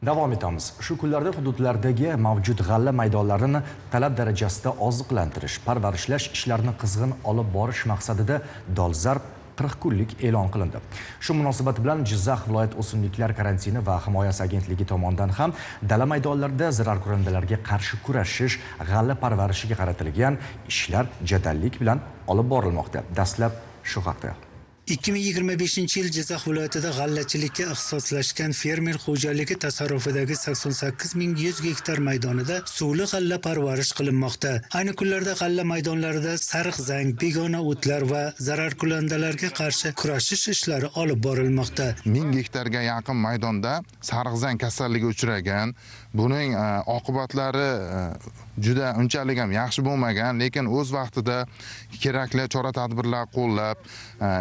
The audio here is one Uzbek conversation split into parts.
Davom etamiz. Shu kunlarda hududlardagi mavjud g'alla maydonlarini talab darajasida oziqlantirish, parvarishlash ishlarini qizg'in olib borish maqsadida dolzarb 40 kunlik e'lon qilindi. Shu munosabat bilan Jizzax viloyat o'simliklar karantini va himoyasi agentligi tomonidan ham dala maydonlarida zararkunandalarga qarshi kurashish, g'alla parvarishiga qaratilgan ishlar jadallik bilan olib borilmoqda. Dastlab shu haqda. 2025-yil Jizzax viloyatida g'allachilikka ixtisoslashgan fermer xo'jaligi tasarrufidagi 88 100 gektar maydonida suvli g'alla parvarish qilinmoqda. Ayni kunlarda g'alla maydonlarida sariq zang, begona o'tlar va zararkunandalarga qarshi kurashish ishlari olib borilmoqda. 1000 gektarga yaqin maydonda sariq zang kasalligi uchragan. Buning oqibatlari juda unchalik ham yaxshi bo'lmagan, lekin o'z vaqtida kerakli chora-tadbirlar qo'llab,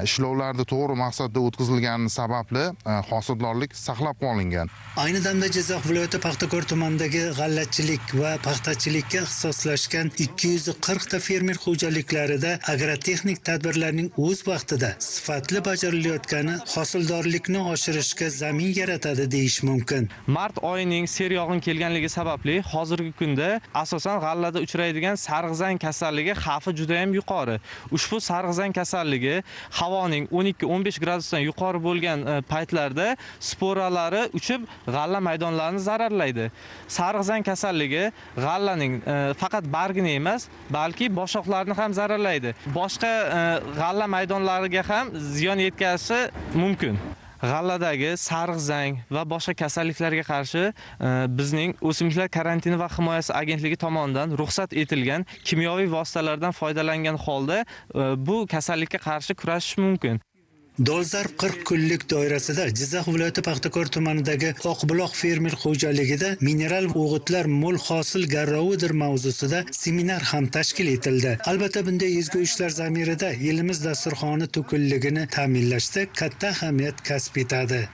ishlovlarni to'g'ri maqsadda o'tkazilgani sababli hosildorlik saqlab qolingan. Ayni damda Jizzax viloyati Paxtakor tumanidagi g'allachilik va paxtachilikka ixtisoslashgan 240 ta fermer xo'jaliklarida agrotexnik tadbirlarning o'z vaqtida sifatli bajarilayotgani hosildorlikni oshirishga zamin yaratadi deyish mumkin. Mart oyining seryog'in kelganligi sababli hozirgi kunda asosan g'allada uchraydigan sariq zang kasalligi xavfi juda ham yuqori. Ushbu sariq zang kasalligi havoning 12-15 gradusdan yuqori bo'lgan paytlarda sporalari uchib g'alla maydonlarini zararlaydi. Sariq zang kasalligi g'allaning faqat bargini emas, balki boshoqlarini ham zararlaydi. Boshqa g'alla maydonlariga ham ziyon yetkazishi mumkin. G'alladagi sariq zang va boshqa kasalliklarga qarshi bizning o'simliklar karantini va himoyasi agentligi tomonidan ruxsat etilgan kimyoviy vositalardan foydalangan holda bu kasallikka qarshi kurashish mumkin. Dolzarb 40 kunlik doirasida Jizzax viloyati Paxtakor tumanidagi Oqbuloq fermer xo'jaligida mineral o'g'itlar mo'l hosil garovidir mavzusida seminar ham tashkil etildi. Albatta, bunday ezgu ishlar zamirida elimiz dasturxoni to'kinligini ta'minlashda katta ahamiyat kasb etadi.